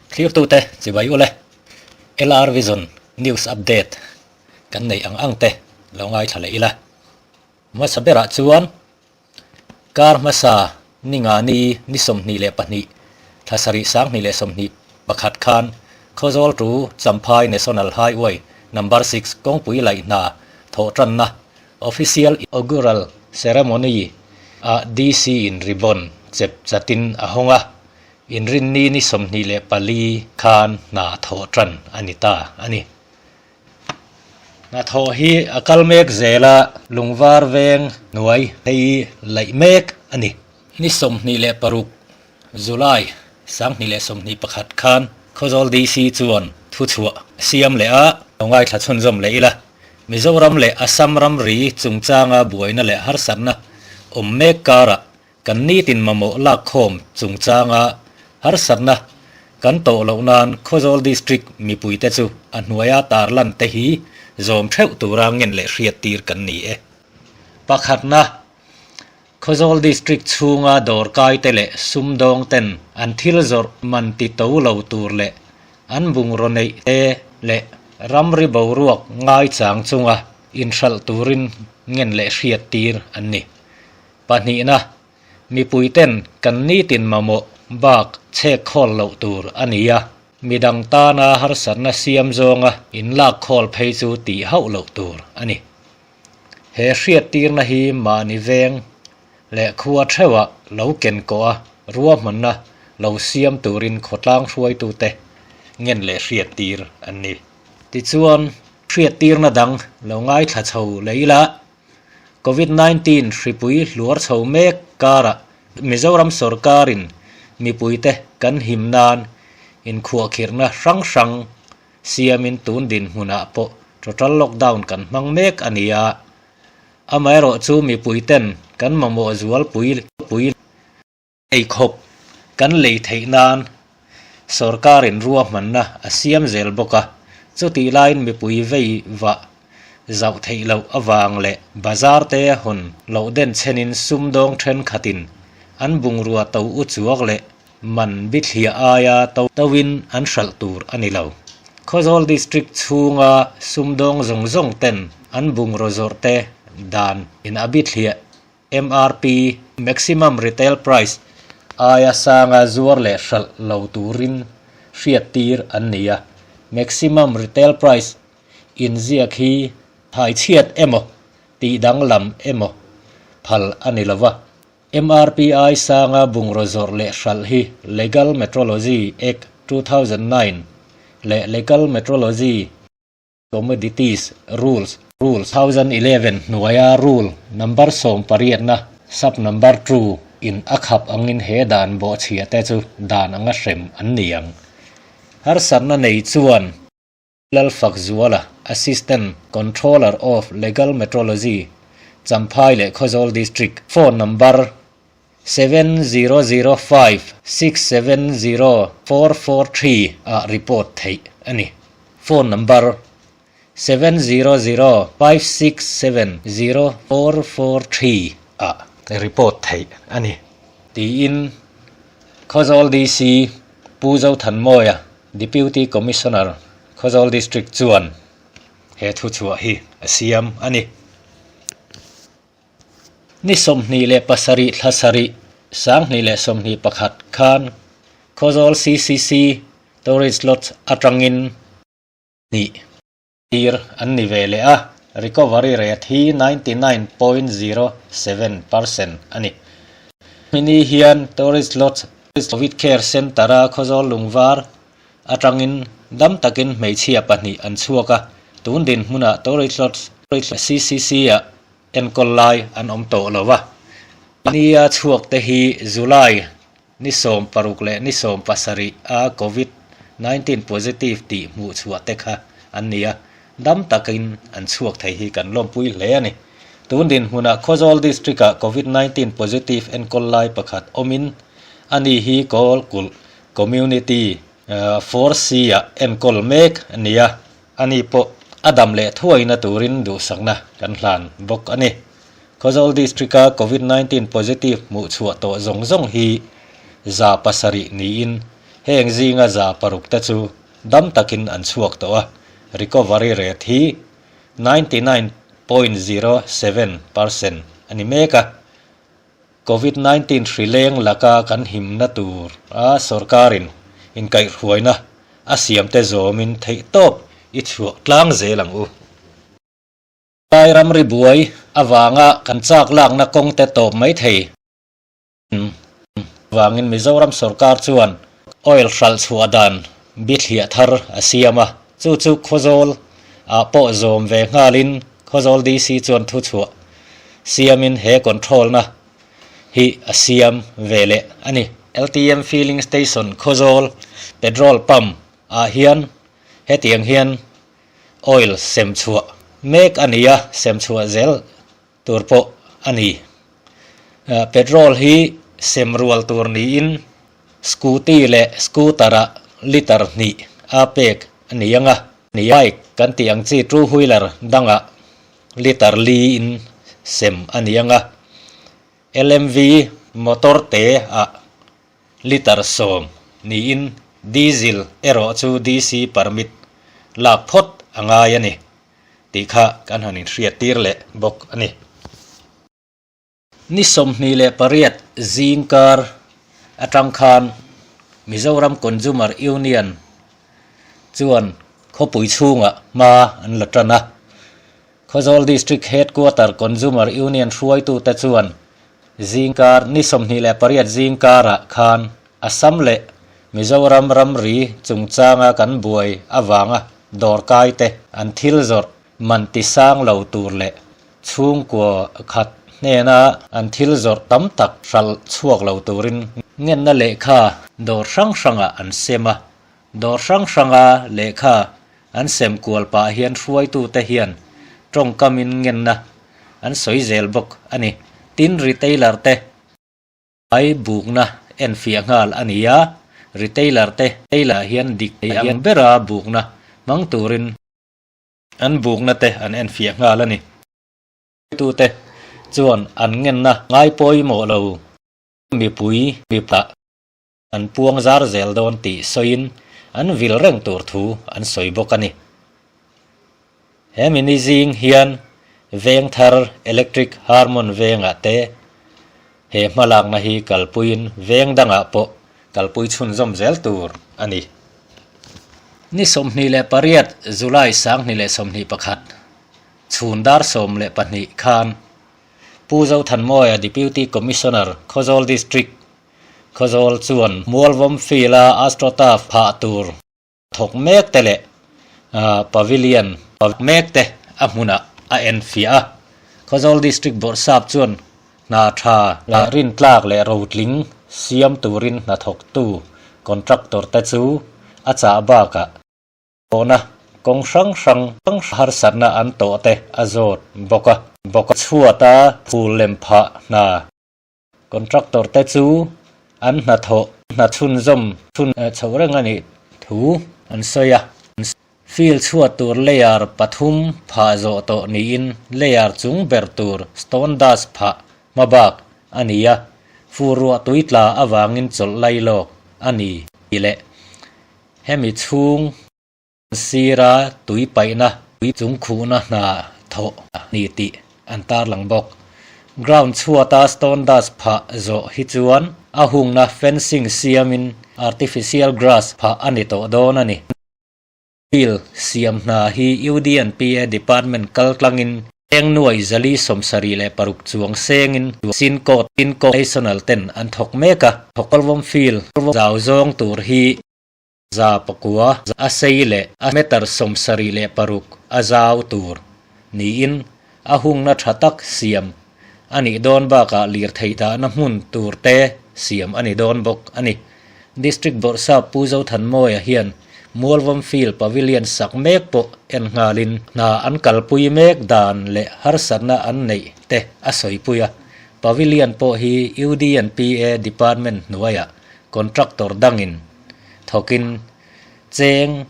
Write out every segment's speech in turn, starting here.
Thlirtute chibai ule LR Vision News Update kan neih ang ang te lo ngaithla leh ila. Hmasa berah chuan kar hmasa ni nga ni ni 22 thla sarih 2021 khan Khawzawl to Champhai National Highway Number 6 kawngpui laih hna thawh tanna Official Inaugural Ceremony ah DC in ribbon chep chatin a hawng a, Inrinni ni 24 khan hna thawh tan a ni ta a ni. Hna thawh hi a kal mek zel a, lungvar veng hnuai phei laih mek a ni. Ni 26 July 2021 khan Khawzawl DC chuan thuchhuah a siam leh a, lo ngaithla chhunzawm leh ila. Mizoram leh Assam ramri chungchanga buaina leh harsatna awm mek karah kan nitin mamawh lakkhawm chungchanga harsatna kan tawh loh nan Khawzawl District mipuite chu a hnuaia tarlan te hi zawm theuh tura ngen leh hriattir kan ni e. Pakhatna, Khawzawl District chhunga dawrkaite leh sumdawng ten an thil zawrh man ti to lo tur leh an bungraw neih te leh ramri boruak ngaichang chunga inhralh turin ngen leh hriattir an ni. Pahnihna, mipuiten kan nitin mamawh bak chhek khawl loh tur a ni a, midang tana harsatna siam zawnga inlak khawl phei chu tih hauh loh tur a ni. He hriattirna hi mahni veng leh khua theuhah lo ken kawh a, ruahmanna lo siam turin khawtlang hruaitute ngen leh hriattir an ni. Tichuan, hriattirna dang lo ngaithla chho leh ila, Covid 19 hripui hluar chho mek karah Mizoram sawrkarin mipuite kan him nan inkhuahkhirhna hrang hrang siamin tun dinhmunah pawh total lockdown kan hmang mek a ni a. Amaherawhchu mipuiten kan mamawh zualpui pui eikhawp kan lei theih nan sawrkarin ruahmanna a siam zel bawk a, chutih laiin mipui vei vah zauh theih loh avang leh bazar te hawn loh den chenin sumdawng thenkhatin an bungrua to u chuak leh man bithliah aia to toin an hralh tur a ni lo. Khawzawl District chhunga sumdawng zawng zawng ten an bungraw zawrh te dan in a bithliah MRP, Maximum Retail Price, aia sanga zuar leh hralh lo turin hriattir an ni a. Maximum Retail Price inziak hi thaichhiat emaw tih danglam emaw phal a ni lo va. MRP ai sanga bungraw zawrh leh hralh hi Legal Metrology Act 2009 leh Legal Metrology Commodities Rules 2011 hnuaia Rule Number 18 na Sub Number 2 in a khap angin he dan bawhchhia te chu dan anga hrem an ni ang. Harsatna nei chuan Lalfakzuala, Assistant Controller of Legal Metrology, Champhai leh Khawzawl District, phone number 7005670443 ah report theih a ni. Phone number 7005670443 ah report theih a ni. Tiin Khawzawl DC Pu Zothanmawia, Deputy Commissioner, Khawzawl District chuan he thuchhuah hi a siam a ni. Ni 27 thla sarih 2021 khan Khawzawl CCC Tourist Lodge atangin hnih tir an ni ve leh a, recovery rate hi 99.07% a ni. Hmini hian Tourist Lodge Covid Care Centre-a Khawzawl Lungvar atangin dam takin hmeichhia pahnih an chhuak a, tun dinhmunah Tourist Lodge CCC-ah enkawl lai an awm tawh lo a. Nia chhuak te hi July ni 16 leh ni 17 a Covid 19 positive tih hmuh chhuah te kha an ni a, dam takin an chhuak thei hi kan lawmpui hle a ni. Tun dinhmunah Khawzawl District-ah Covid 19 positive enkawl lai pakhat awmin a ni hi Kawlkulh Community 4C-ah enkawl mek a ni a, a ni pawh a dam leh thuaina turin duhsakna kan hlan bawk a ni. Khawzawl District-a Covid 19 positive hmuh chhuah tawh zawng zawng hi 700 niin. Heng zinga 600 te chu dam takin an chhuak tawh a, recovery rate hi 99.07 percent a ni mek a. Covid 19 hri leng laka kan himna tur a sorkarin inkaihhruaina a siamte zawmin theihtawp i chhuah tlang zel ang u. Lai ramri buai avanga kan chak lakna kawngte tawp mai thei. Vangin Mizoram sorkar chuan oil hralh chhuah dan bithliah thar a siam a, chu chu Khawzawl ah pawh zawm ve nghalin Khawzawl DC chuan thuchhuah siamin he control na hi a siam ve leh a ni. LTM Filling Station Khawzawl petrol pump ah hian hetiang hian oil sem chhuah mek a ni a, sem chhuah zel tur pawh a ni. Petrol hi sem rual tur niin scooty leh scooter ah litre hnih a pek a ni ang a. Bike kan tih ang chi two wheeler dangah litre li in sem a ni ang a. LMV motor te ah litre 10 niin diesel erawh chu DC permit lak phawt a ngai a ni. tih kha kan han inhriat tir leh bawk a ni. Ni 28 zing kar atang khan Mizoram Consumer Union chuan khawpui chhungah hma an la tan a. Khawzawl District Headquarter Consumer Union hruaitute chuan zing kar ni 28 zing karah khan Assam leh Mizoram ramri chungchanga kan buai avanga dawrkaite an thil zawrh man ti sang lo tur leh chhungkua khat hnena an thil zawrh tam tak hralh chhuak lo turin ngenna lehkha dawr hrang hrangah an sem a. Dawr hrang hranga lehkha an sem kual pah hian hruaitute hian tawngkamin ngenna an sawi zel bawk a ni. Tin, retailer te. Ai bukna enfiah nghal a ni a, retailer te lah hian dik thei ang bera bukna hmang turin an bukna te an enfiah nghal a ni. Tute chuan an ngenna ngai pawimawh lo mipui mipah an puang zar zel dawn tih sawiin an vil reng tur thu an sawi bawk a ni. He mini zing hian Vengthar Electric Harmon vengah te he hmalakna hi kalpuiin veng dangah pawh kalpui chhunzawm zel tur a ni. Ni 28 July 2021 chhun dar 12 khan Pu Zothanmawia Deputy Commissioner Khawzawl District Khawzawl chuan Mualvawm Field-a Astroturf phah tur thawk mek te leh Pavilion mek te a hmunah a enfiah a. Khawzawl District Bawrhsap chuan hna tha leh rintlak leh rotling siam turin hnathawktu contractor te chu a chah bakah tawhna kawng hrang hrang harsatna an tawh te a zawt bawk a. Bawk chhuata phul lem phah hna Contractor te chu an hnathawh hna chhunzawm chhun chhoh reng a nih thu an sawi a. Field chhuat tur layer pathum phah zawh tawh niin layer chung ber tur stone dust phah hma bak a ni a, fur ruah tui tla avangin chawlh lai lawk a ni tih leh hemi chhung Sira tui paihna tui chung khuhna hna thawh a ni tih an tarlang bawk. Ground chhuata stone dust phah zawh hi chuan a hungna fencing siamin artificial grass phah a ni tawh dawn a ni. Bill siam hna hi UDNPA department kaltlangin eng nuai 476 chuang sengin Syncourt National ten an thawk mek a, Thawkawlvawm field zau zawng tur hi 900 a sei leh a meter 76 a zau tur niin a hungna tha tak siam a nih dawn bakah lirthei dahna hmun tur te siam a ni dawn bawk a ni. District Bawrhsap Pu Zothanmawia hian Mualvawm Field Pavilion sak mek pawh en nghalin hna an kalpui mek dan leh harsatna an neih te a sawipui a. Pavilion pawh hi UDNPA Department hnuaiah contractor dangin thawkin cheng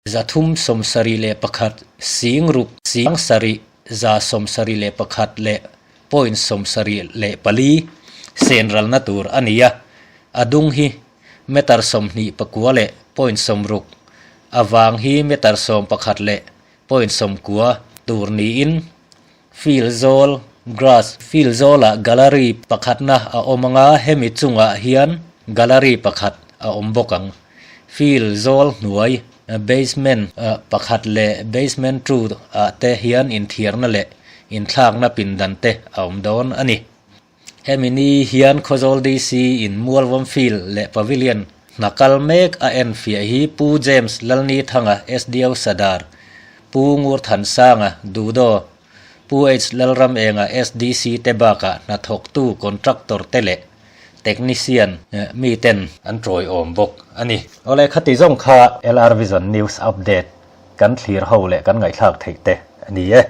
371 sing ruk sing sarih 171 leh point 74 sen ralna tur a ni a, a dung hi meter 29 leh point 60, a vang hi meter 11 leh point 90 tur niin field zawl, grass, field zawlah gallery pakhatna a awm anga hemi chungah hian gallery pakhat a awm bawk ang. Field zawl hnuai, basement, pakhat leh basement two ah te hian inthiarna leh inthlakna pindan te a awm dawn a ni. Hemi ni hian Khawzawl DC in Mualvawm Field leh Pavilion hna kal mek a en fiah hi Pu James Lalnithanga, SDO Sadar, Pu Ngurthansanga, Dudo, Pu H Lalramenga, SDC te bakah hnathawktu contractor te leh technician miten an tawiawm bawk a ni. Awle khati zawng kha LR Vision News Update kan thlir ho leh kan ngaihthlak theih te a ni e.